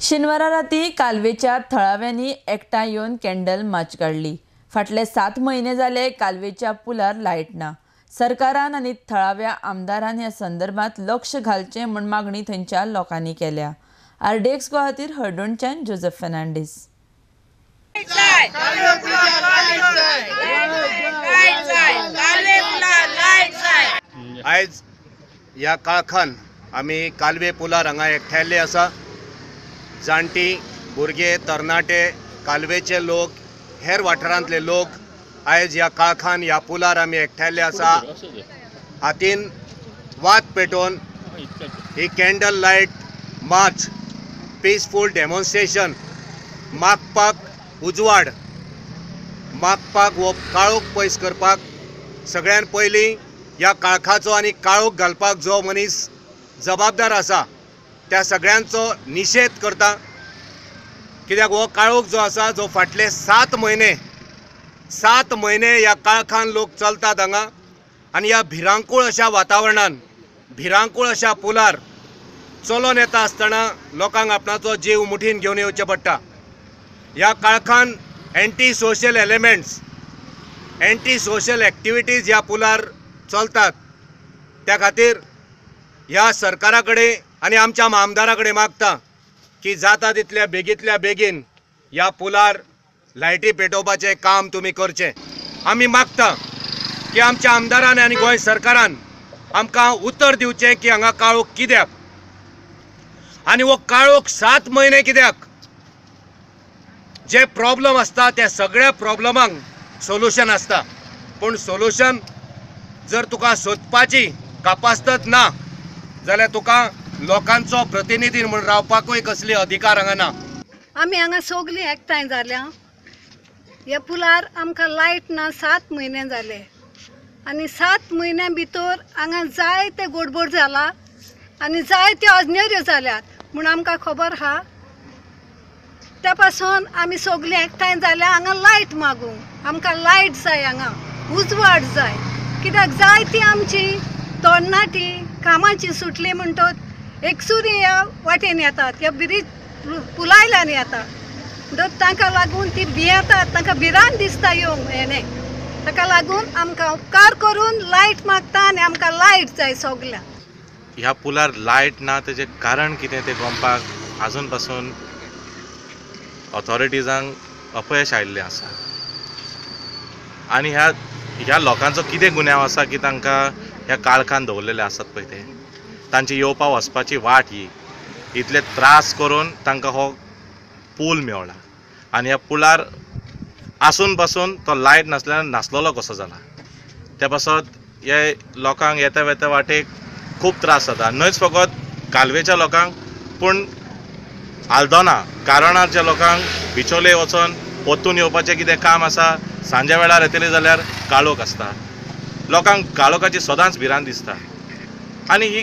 शेनवारा राती कालवेच्या थळाव्यांनी एकठांय येवन कॅन्डल मार्च काडली. फाटले 7 म्हयने जाले कालवेच्या पुलार लायट ना. सरकारान आनी थळाव्या आमदारान ह्या संदर्भात लक्ष घालचें म्हूण मागणी थंयच्या लोकांनी केल्या. आरडीएक्स गोवा खातीर हळदोणच्यान जोजफ फेर्नांडीस. आयज ह्या काळखान आमी कालवे पुलार हांगा एकठांयल्ले आसा. जाणटी भुरगे तरणाटे कालवेचे लोक हेर वाठारांतले लोक आयज ह्या काळखान ह्या पुलार आमी एकठांयल्ले आसा. हातीन वात पेटोवन ही candle light march peaceful demonstration मागपाक उजवाड मागपाक वो काळोख पयस करपाक सगळ्यान पयलीं ह्या काळखाचो आनी काळोख घालपाक जो मनीस जबाबदार आसा त्या सगळ्यांचो निशेध करता. कित्याक हो काळोख जो आसा जो फाटले 7 म्हयने ह्या काळखान लोक चलतात हांगा आनी ह्या भिरांकूळ अशा वातावरणान भिरांकूळ अशा पुलार चलोन येता आसतना लोकांक आपणाचो जीव मुठीन घेवन येवचें पडटा. ह्या काळखान anti social elements anti social activities ह्या पुलार चलतात. त्या खातीर ह्या सरकारा कडेन आनी आमच्या आमदारा कडेन मागता की जाता तितल्या बेगींतल्या बेगीन ह्या पुलार लायटी पेटोवपाचें काम तुमी करचें. आमी मागता की आमच्या आमदारान आनी गोंय सरकारान आमकां उतर दिवचें की हांगा काळोख कित्याक आनी हो काळोख 7 म्हयने कित्याक. जे प्रॉब्लम आसता त्या सगळ्या प्रॉब्लमांक सोल्युशन आसता, पूण सोल्युशन जर तुका सोदपाची कापास्तत ना जाल्यार तुका लोकांचो प्रतिनिधी म्हूण रावपाकूय कसली अधिकार हांगा ना. आमी हांगा सगळीं एकठांय जाल्या. ह्या पुलार आमकां लायट ना 7 म्हयने जाले आनी 7 म्हयन्या भितर हांगा जायते गडबड जाला आनी जायत्यो अजनेऱ्यो जाल्यात म्हूण आमकां खबर आहा. त्या पासून आमी सगळीं एकठांय जाल्या हांगा लायट मागूंक. आमकां लायट जाय, हांगा उजवाड जाय. कित्याक जायती आमची तरणाटी कामाची सुटली म्हणटत एकसुरी ह्या वाटेन येतात, ह्या ब्रिज पुलायल्यान येतात म्हणटत तांकां लागून ती भियेतात, तांकां भिरांत दिसता येवंक हेणें. ताका लागून आमकां उपकार करून लायट मागता आनी आमकां लायट जाय सगळ्यांक. ह्या पुलार लायट ना तेजें कारण कितें तें गोमपाक आजून पासून ऑथॉरिटीजांक अपयश आयिल्लें आसा. आनी ह्या लोकांचो कितें गुन्यांव आसा की तांकां ह्या काळखान दवरलेले आसात पळय ते तांची येवपा वचपाची वाट ही इतले त्रास करून तांकां हो पूल मेवला आनी ह्या पुलार आसून पासून तो लायट नासल्यान नासलेलो कसो जाला. त्या पासत हे लोकांक येता वेता वाटेक खूब त्रास जाता. न्हयच फकत कालवेच्या लोकांक पूण आल्दोना कारणाच्या लोकांक बिचोले वचोन परतून येवपाचें कितें काम आसा सांजे वेळार येतले जाल्यार काळोख आसता. लोकांक काळोखाची सदांच भिरांत दिसता आनी ही